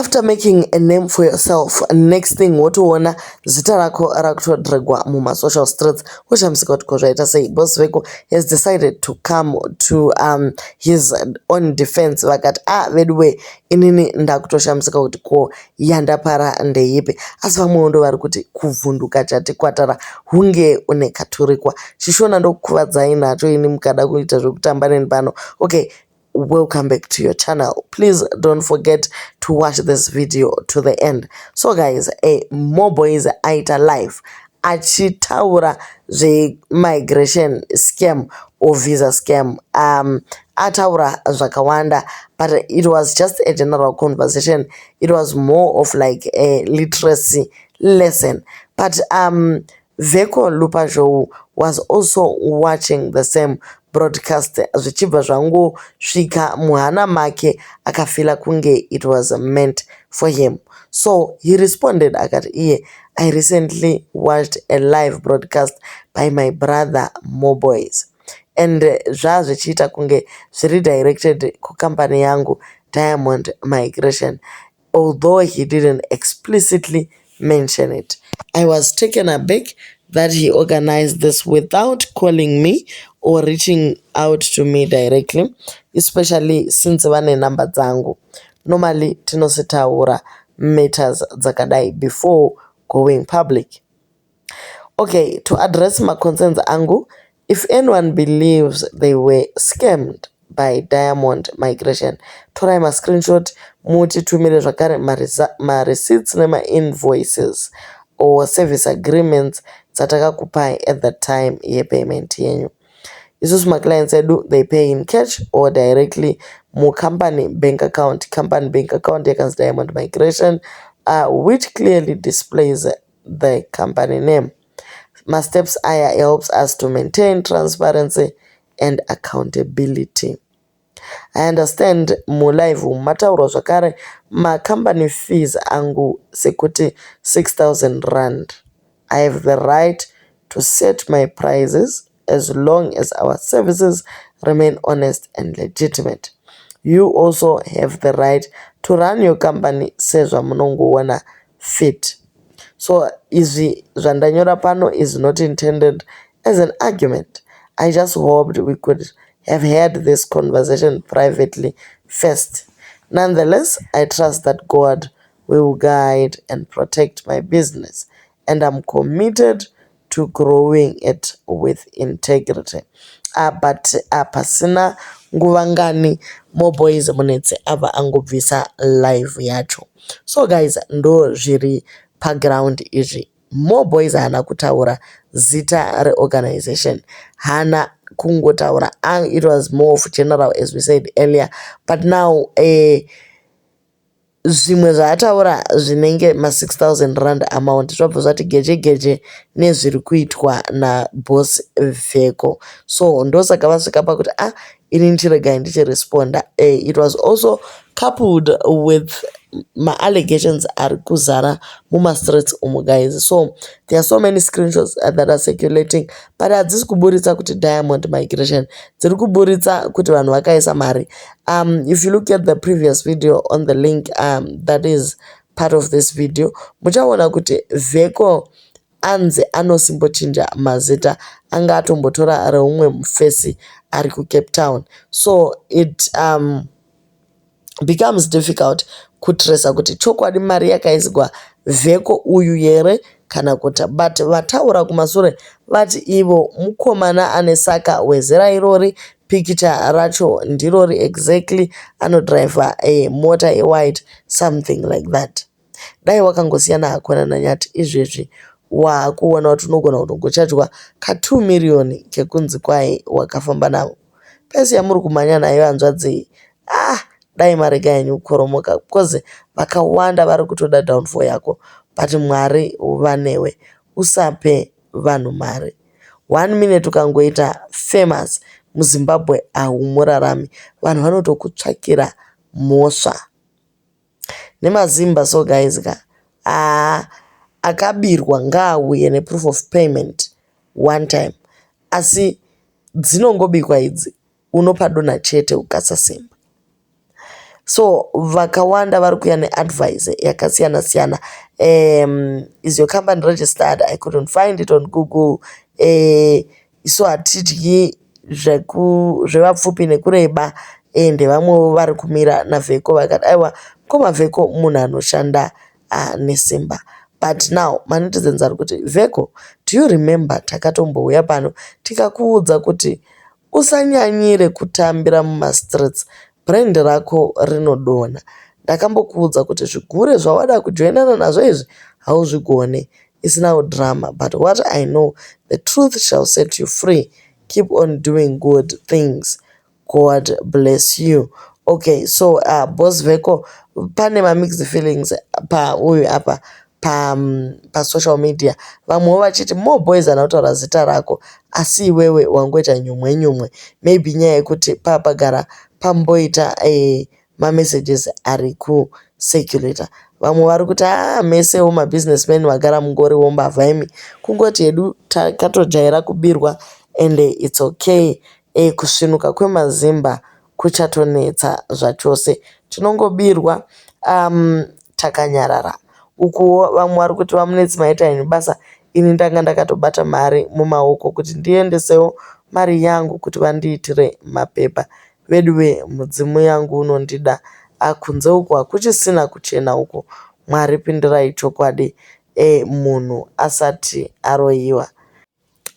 After making a name for yourself, next thing wotoona zita rako rakutodragwa mumasocial streets, woshamisika kuti ko zvaita sei. Boss Veko has decided to come to his own defense. Vakati, "Ah, veduwe, inini ndakutoshamisika kuti ko yandapara ndeipi." Asi vamwewo ndo vari kuti kuvhunduka chati kwatara hunge une katurikwa. Chishona ndokukuvadzai nacho ini mukada kuita zvekutamba neni pano. Okay, welcome back to your channel. Please don't forget to watch this video to the end. So guys, Moreboys aita live achitaura zvemigration scam or visa scam. Ataura zvakawanda, but it was just a general conversation. It was more of like a literacy lesson, but Veko Lupazhou was also watching the same broadcast, zvichibva zvangosvika muhana make, akafeela kunge it was meant for him. So he responded akati iye, "I recently watched a live broadcast by my brother Moreboys, and zvazvichiita kunge zviri directed kukambani yangu, Diamond Migration, although he didn't explicitly mention it. I was taken aback that he organized this without calling me or reaching out to me directly, especially since vane namba dzangu. Normally tinositaura matters dzakadai before going public. Okay, to address maconcerns angu, if anyone believes they were scammed by Diamond Migration, torai mascreenshot mutitumire, zvakare mareceipts nemainvoices or service agreements dzatakakupai at the time yepayment yenyu. Isusu maclients edu, they pay in cash or directly mucompany bank account. Company bank account yakanzi Diamond Migration, which clearly displays the company name. Masteps aya helps us to maintain transparency and accountability. I understand mulive umu mataurwa zvakare macompany fees angu sekuti R6000. I have the right to set my prices as long as our services remain honest and legitimate. You also have the right to run your company sezvamunongoona fit. So izvi zvandanyora pano is not intended as an argument. I just hoped we could have had this conversation privately first. Nonetheless, I trust that God will guide and protect my business, and I'm committed to growing it with integrity." But pasina nguva ngani, Moreboys Munetsi abva angobvisa live yacho. So guys, ndo zviri paground izvi. Moreboys haana kutaura zita reorganization, haana kungotaura. It was more of general, as we said earlier, but now zvimwe zvaataura zvinenge ma R6000 amount zvabva zvati geje geje nezviri kuitwa naboss Veko. So ndosaka vasvika pakuti, "Ah, ini ndichiregai ndichiresponda." It was also coupled with maallegations ari kuzara mumastreets umu, guys. So there are so many screenshots that are circulating, but hadzisi kuburitsa kuti Diamond Migration, dziri kuburitsa kuti vanhu vakaisa mari. If you look at the previous video on the link that is part of this video, muchaona kuti Veko anzi anosimbochinja mazita, anga atombotora reumwe mufesi ari kuCape Town. So it becomes difficult kutracer kuti chokwadi mari yakaiswa Vheko uyu here kana kuti. But vataura kumasure vati ivo mukomana ane saka wezera irori, pikicha racho ndirori exactly, anodhiraivha mota yewhite, something like that. Dai wakangosiyana hakona naNyati izvezvi, waakuona kuti unogona kutongochajwa ka2 miriyoni kekunzi kwai wakafamba navo. Pesi yamuri kumhanya nayo, hanzvadzi, ah, dai marega henyu kukoromoka, because vakawanda vari kutoda downfall yako. But Mwari vanewe. Usape vanhu mari. One minute ukangoita famous muZimbabwe, haumurarami. Vanhu vanotokutsvakira mhosva nemazimba. So guys ka, haa, akabirwa ngaauye neproof of payment one time. Asi dzinongobikwa idzi, unopadonha chete ukasasimba. So vakawanda vari kuuya neadvice yakasiyana siyana. Is your company registered? I couldn't find it on Google. Isu hatidyi zvevapfupi nekureba. Ndevamwewo vari kumira naVheko vakati aiwa mukoma Vheko munhu anoshanda nesimba. But now manetizens ari kuti, "Vheko, do you remember takatombouya pano tikakuudza kuti usanyanyire kutambira mumastreets, brand rako rinodonha? Ndakambokuudza kuti zvigure zvawada kujoinana nazvo izvi hauzvigone. It's now drama, but what I know, the truth shall set you free. Keep on doing good things. God bless you." Okay, so Boss Vheko, pane mamixed feelings pauyu apa pasocial media. Vamwewo vachiti More Boys haana kutaura zita rako, asi iwewe wangoita nyumwe nyumwe. Maybe inyaya yekuti papagara pamboita mamessages ari kucirculata. Vamwe vari kuti, "Haa, mesewo mabusinessmen vagara mungoriwo mbavha imi, kungoti hedu takatojaira kubirwa ende it's okay." Kusvinuka kwemazimba kuchatonetsa zvachose, tinongobirwa takanyarara. Ukuwo vamwe vari kuti, "VaMunetsi, maita henyu basa. Ini ndanga ndakatobata mari mumaoko kuti ndiendesewo mari yangu kuti vandiitire mapepa. Veduwe, mudzimu yangu unondida. Kunze uku hakuchisina kuchena uku. Mwari pindirai chokwadi, munhu asati aroyiwa."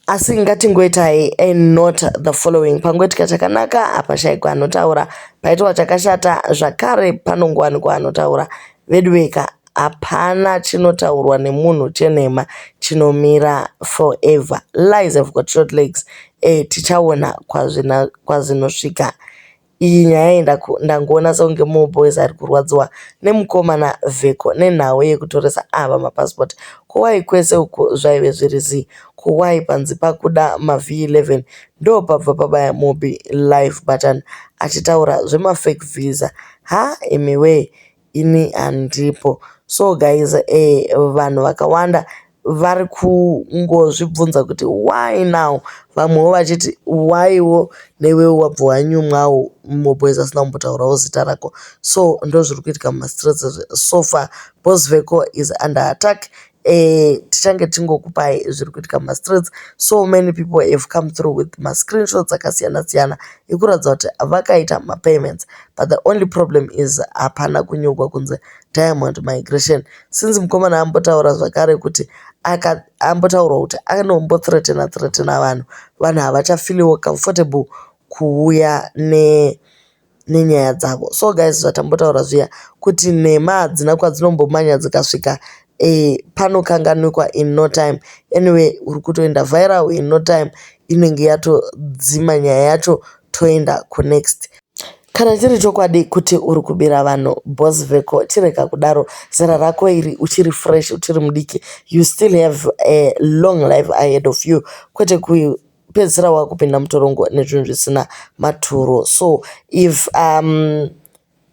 Asi ngatingoitai note the following: pangoitika chakanaka hapashayikwa anotaura, paitwa chakashata zvakare panongowanikwa anotaura. Veduweka, hapana chinotaurwa nemunhu chenhema chinomira forever. Lies have got short legs. Tichaona kwazinosvika iyi nyaya. Ndangoona sekunge More Boys ari kurwadziwa nemukomana Vheko nenhau yekutoresa ava mapasipoti. Ko wai kwese uku zvaive zviri zii? Ko wai panzi pakuda maV11 ndopabva pabaya Mobi live button achitaura zvemafake visa? Ha, imiwe, ini handipo. So guys, vanhu vakawanda vari kungozvibvunza kuti why now. Vamwewo vachiti waiwo newewo wabva wanyumwawo, More Boys asina kumbotaurawo zita rako. So ndozviri kuitika mumastreets. So far Boss Vheko is under attack. Tichange tichingokupai zviri kuitika mumastreets. So many people have come through with mascreenshots akasiyana siyana ekuratidza kuti vakaita mapayments, but the only problem is hapana kunyorwa kunze Diamond Migration, since mukomana ambotaura zvakare kuti ambotaurwa kuti anombothreatena threatena vanhu. Vanhu havachafeeliwo comfortable kuuya nenyaya dzavo. So guys, zvatambotaura zviya kuti nhema hadzina kwadzinombomanya, dzikasvika panokanganikwa in no time. Anyway, uri kutoenda viral in no time, inenge yatodzima nyaya yacho, toenda kunext. Kana chiri chokwadi kuti uri kubira vanhu, Boss Vheko, chirega kudaro. Zera rako iri, uchiri fresh, uchiri mudiki. You still have a long life ahead of you, kwete kupedzisira wakupinda mutorongo nezvinhu zvisina maturo. So if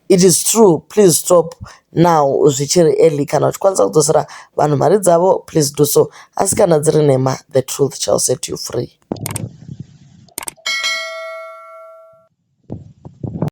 it is true, please stop now zvichiri early. Kana uchikwanisa kudzosera vanhu mari dzavo, please do so. Asi kana dziri nhema, the truth shall set you free.